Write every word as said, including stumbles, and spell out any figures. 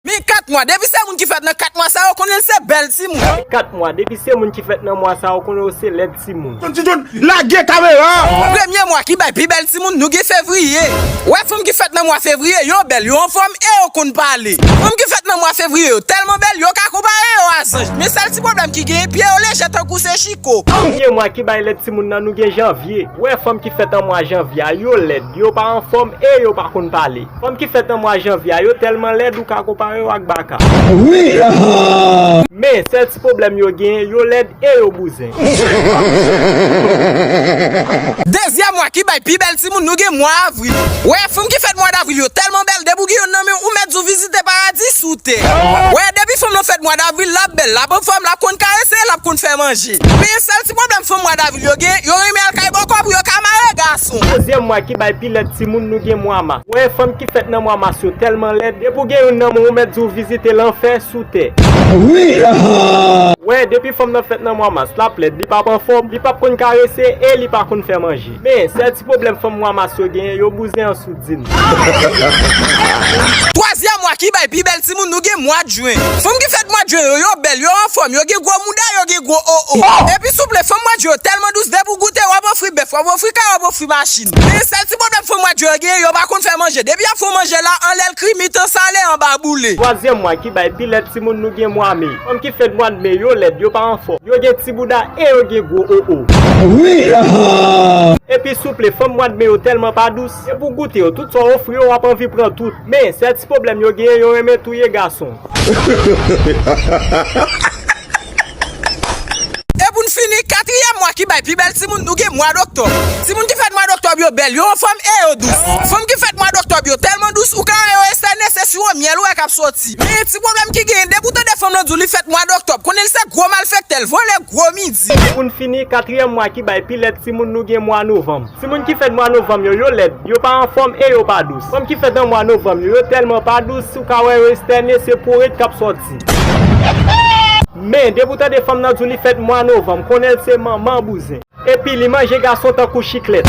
Men kat mwa, depi se moun ki fèt nan kat mwa sa yo, konnen l se bèl timoun. Kat mwa, depi se moun ki fèt nan mwa sa yo, konnen yo se lèd timoun. John, John, lage kamera! Premye mwa ki bay pi bèl timoun, nou gen fevriye. Wè fanm ki fèt nan mwa fevriye, yo bèl, yo anfòm e yo konn pale. Fanm ki fèt nan mwa fevriye, yo tèlman bèl, yo ka konpare yo a zanj. Men sèl ti pwoblèm ki genyen, pye yo lejè tankou se chiko. Premye mwa ki bay lèd timoun nan, nou gen janvye. Wè fanm ki fèt an mwa janvye a, yo lèd, yo pa anfòm e yo pa konn pale. Fanm ki fèt nan mwa janvye a, yo tèlman lèd ou ka konpare yo ak baka. Wi, ah! Men, sèl ti pwoblèm yo genyen, yo lèd e yo bouzen. Dezyèm mwa ki bay pi bèl timoun, nou gen mwa avril. Wè, fanm ki fèt mwa davril yo tèlman bèl, depi w gen youn nan men w, ou mèt di w vizite paradi sou tè. Wè, depi fanm nan fèt mwa davril, l ap bèl, l ap anfòm, l ap konn karese, l ap konn fè manje. Men sèl ti pwoblèm fanm mwa davril yo gen, yo renmen al kay bòkò pou yo ka mare gason. Dezyèm mwa ki bay pi lèd timoun, nou gen mwa mas. Wè, fanm ki fèt nan mwa mas yo tèlman lèd, depi w gen youn nan men w, ou mèt di w vizite lanfè sou tè. Wi, ah! Wè, depi fanm nan fèt nan mwa mas, l ap lèd, li p ap anfòm, li p ap konn karese e li pa konn fè manje. Men, sèl ti pwoblèm fanm mwa mas yo genyen, yo bouzen an soudin. Twazyèm mwa ki bay pi bèl timoun, nou gen mwa jen. Fanm ki fèt mwa jen yo, yo bèl, yo anfòm, yo gen gwo mouda, yo gen gwo o o. Epi souple, fanm mwa jen yo tèlman dous, depi w goute, w ap ofri bèf, w ap ofri kay, w ap ofri machin. Men sèl ti pwoblèm fanm mwa jen yo genyen, yo pa konn fè manje. Depi y ap fè w manje la, anlè l kri, mitan sale, anba boule. Twazyèm mwa ki bay pi lèd timoun, nou gen mwa me. Fanm ki fèt mwa de me, yo lèd, yo pa anfòm. Yo gen ti bouda e yo gen gwo o o. Wi, ah! Epi souple, fanm mwa de me yo tèlman pa dous. Depi w goute yo, tout sa w ofri yo, w ap anvi pran tout. Men, sèl ti pwoblèm yo genyen, yo renmen touye gason. E pou n fini, katriyèm mwa ki bay pi bèl timoun, nou gen mwa doktòb. Timoun ki fèt mwa doktòb yo bèl, yo anfòm e yo dous. Fanm ki fèt mwa doktòb yo tèlman dous, ou ka wè yo estène, se siwo myèl ou wè k ap soti. Men ti pwoblèm ki genyen, depi w tande fanm nan di w li fèt mwa doktòb, konnen l se gwo malfektè, l vòlè gwo midi. Pou n fini, katriyèm mwa ki bay pi lèd timoun, nou gen mwa novanm. Timoun ki fèt mwa novanm yo, yo lèd, yo pa anfòm e yo pa dous. Fanm ki fèt nan mwa novanm yo, yo tèlman pa dous, si w ka wè yo estène, se pworit k ap sòti. Men, depi w tande fanm nan di w li fèt mwa novanm, konnen l se manman bouzen. Epi li manje gason tankou chiklèt.